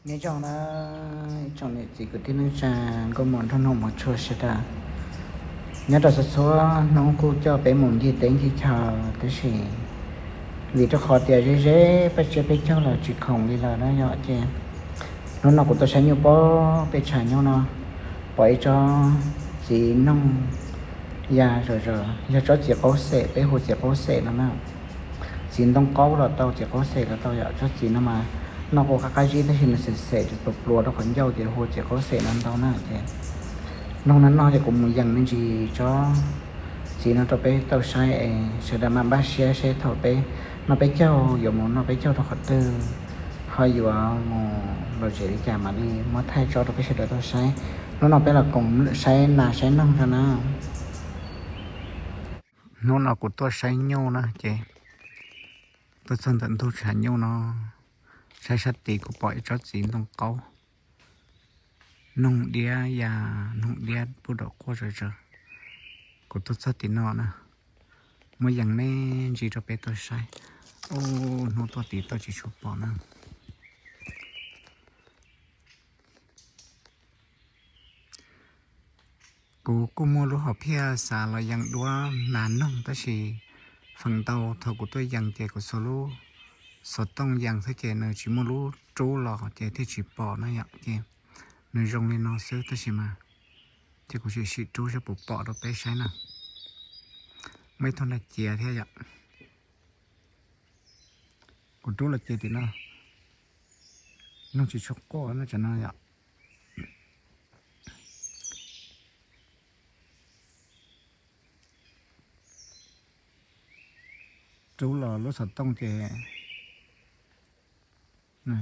Nyob zoo na, ib tsoom niam txiv kwv tij neej tsa, nkauj muam nraug nus mos tshua sawv daws. Nyob rau txhua txhua hnub kuj coj peb mus ncig teb ncig chaw, tab sis vim rau qhov tias ze ze paj tsiab peb caug los tsis khoom li lawm na yom, ces hnub no kuv tuaj saib nyuj pob peb tshav nyuj no, pom ib tsob txiv noog ya zom zaws, yog tsob txiv qaub xem, peb hu txiv qaub xem no na. Txiv ntoo qaub los tau, txiv qaub xem los tau yom. Tsob txiv no mas noj kuj qab qab zib, tab sis nws xem xem pluav pluav rau qhov ncauj ces hu txiv qaub xem no ntau na. Ces noog no noj ces kuv mus yees me ntsis tsob txiv no rau peb tau saib es sawv daws mam npaj siab seb thaum peb noj peb caug yuav mus noj peb caug rau qhov twg, ho yuav mus lom zem li cas mam li muab thaij tsob rau peb sawv daws tau saib. Hnub no peb los koom saib nas saib noog no na. Hnub no kuv tuaj saib nyuj na ces tuaj txog ntawm ntug tshav nyuj no, saib sab tid kuv pom ib tsob txiv ntoo qaub, noog diab ya, noog diab pub daum quaj zom zaws. Kuv tuaj txog tim no na, muab yees me ntsis rau peb tau saib. Ub, hnub tuaj tid tuaj tsis tshua pom na. Kuv kuj muaj lub hom phiaj xav los yees duab nas noog, tab sis feem ntau thaum kuv tuaj yees ces kuv xuas lub xov tooj yees xwb ces nws tsis muaj lub rub los ces thiaj tsis pom na yom. Ces nws zoo li no xwb tab sis mas ces kuv sim sim rub saib puas pom rau peb saib na. Muaj ib tug nag ciav thiab yom. Kuv rub los ces tim no noog tsis tshua quaj no tsam no yom. Rub los lub xov tooj ces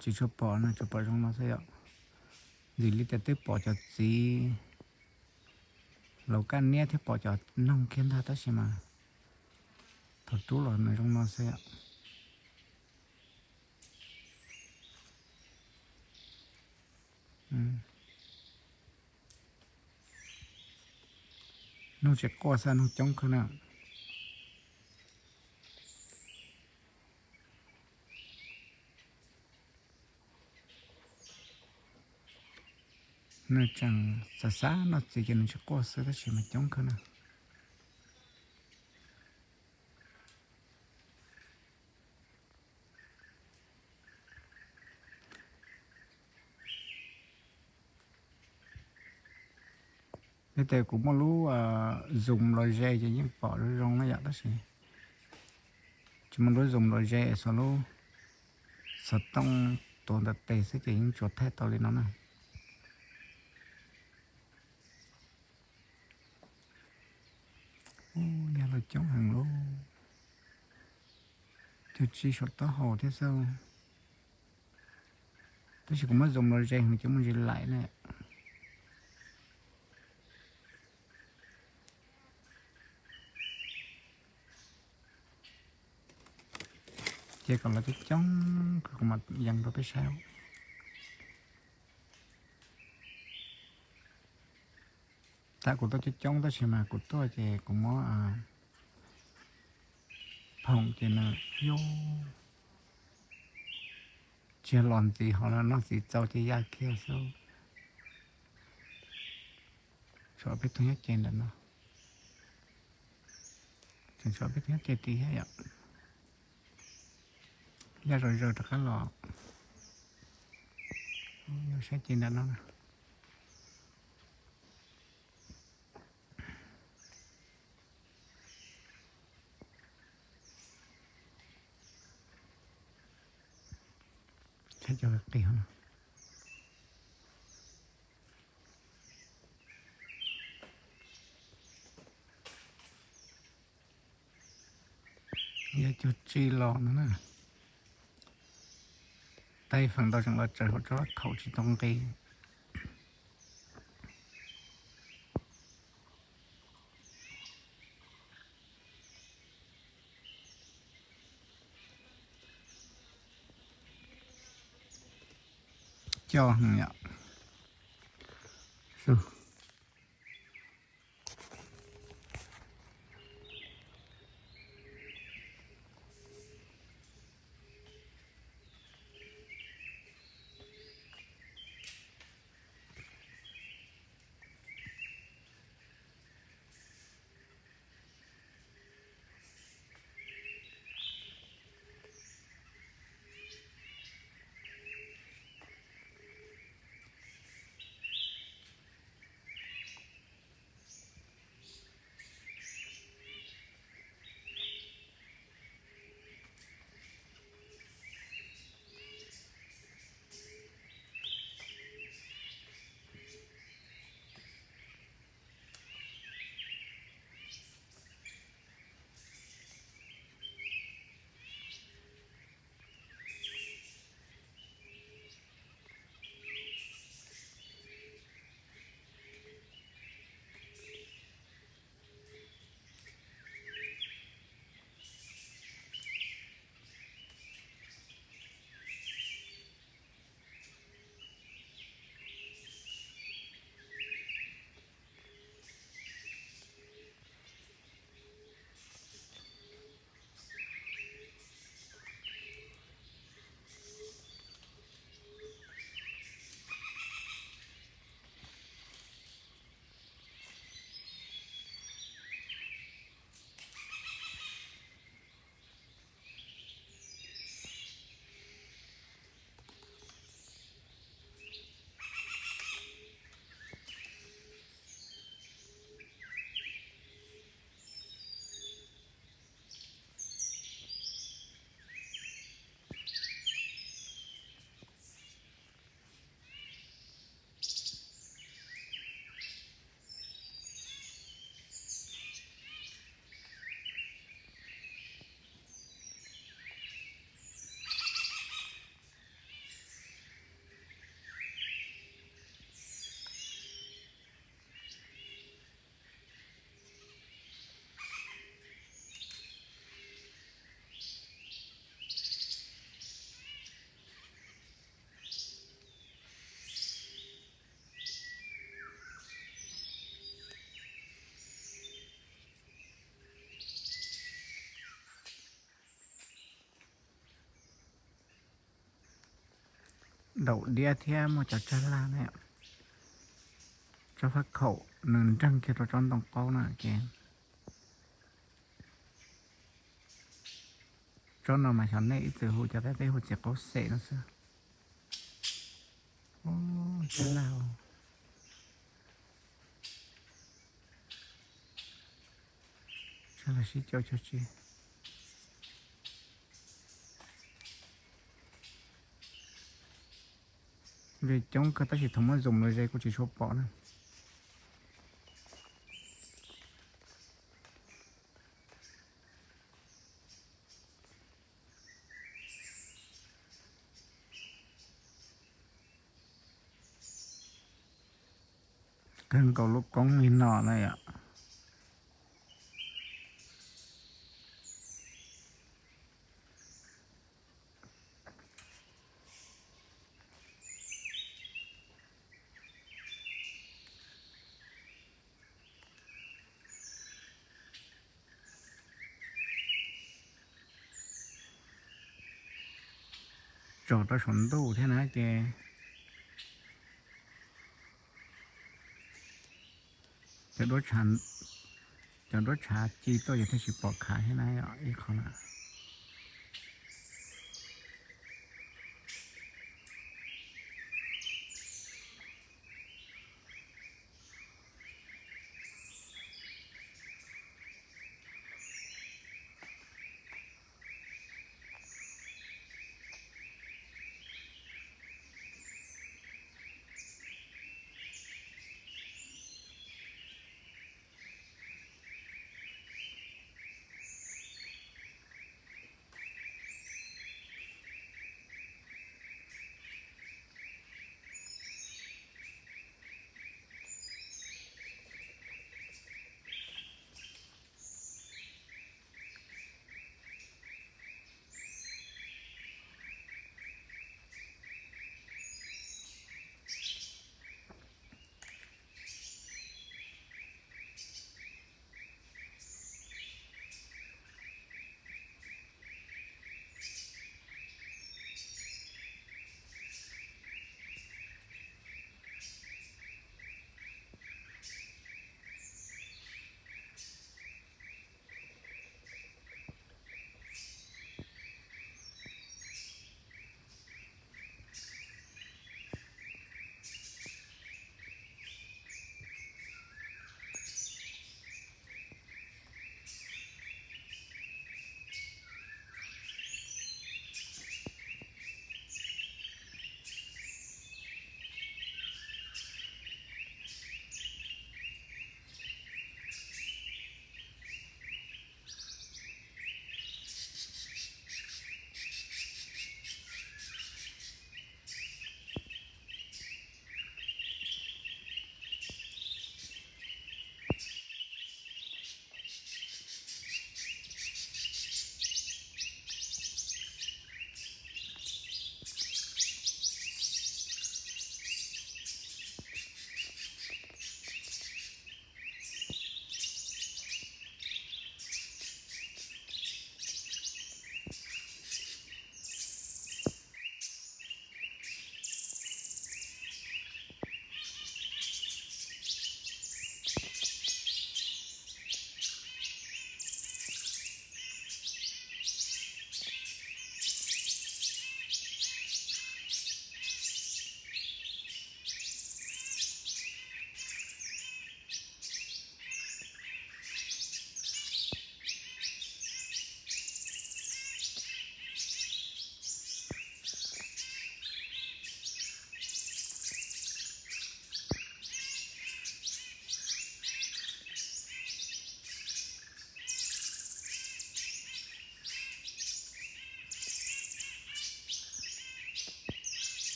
tsis tshua pom no, tsuas pom zoo no xwb yom. Ntxim li tias twb pom cov txiv laus kaj niab thiab pom cov noog kiag ntag tab sis mas thaum rub los nws zoo no xwb yom. Noog tsis quaj xwb, noog coob kawg na. Nws tseem xav xav noj txiv ces nws tsis quaj xwb tab sis mas coob kawg na. Yog tias kuv muaj lub zoom los ze ces yeej pom zoo zoo na yom, tab sis tsis muaj lub zoom los ze, xuas lub xov tooj tuav ntawm tes xwb ces yeej tsuas thaij tau li no na. Ub, yog los coob heev lauj. Cog tsi saum taub hau thiab xwb. Tab sis kuv muab zoom los ze heev ces muaj ntsis laim na. Ces kom los coob coob kuv mam yees rau peb saib. Tam kuv tuaj coob coob tab sis mas kuv tuaj ces kuv muab phoom ces nws yog tsis los ntxiv, ho noj txiv txaus ces ya kiag xwb. Tshuav peb tug nyob ce ntawm no. Tseem tshuav peb tug nyob ce tid thiab yom. Ya zom zaws rov qab los. Yog saib ce ntawm no na. Saib cov qis no. Yog cog tsi los no na. Tab feem ntau tseem los tsaws hauv tsob khaum tsis tau nqi. Coj heev yom. taum diab thiab muaj cov tsag laj na. Tsob fab khaum nws nreeg kiag rau tsob ntoo qaub na ces tsob no mas xyov nej ib txwm hu cov Thaib teb hu txiv qaub xem no xwb. Tsag laj, tsag laj sib coj cog tsi. Ze coob kawg tab sis thaum muab zoom los ze kuj tsis tshua pom na. Kawg nkaus lub koob li no na yom. Tso rau saum ntuj thiab na ces cov duab tshav ci tuaj ces thiaj tsis pom khav thiab na yom, ib qho na.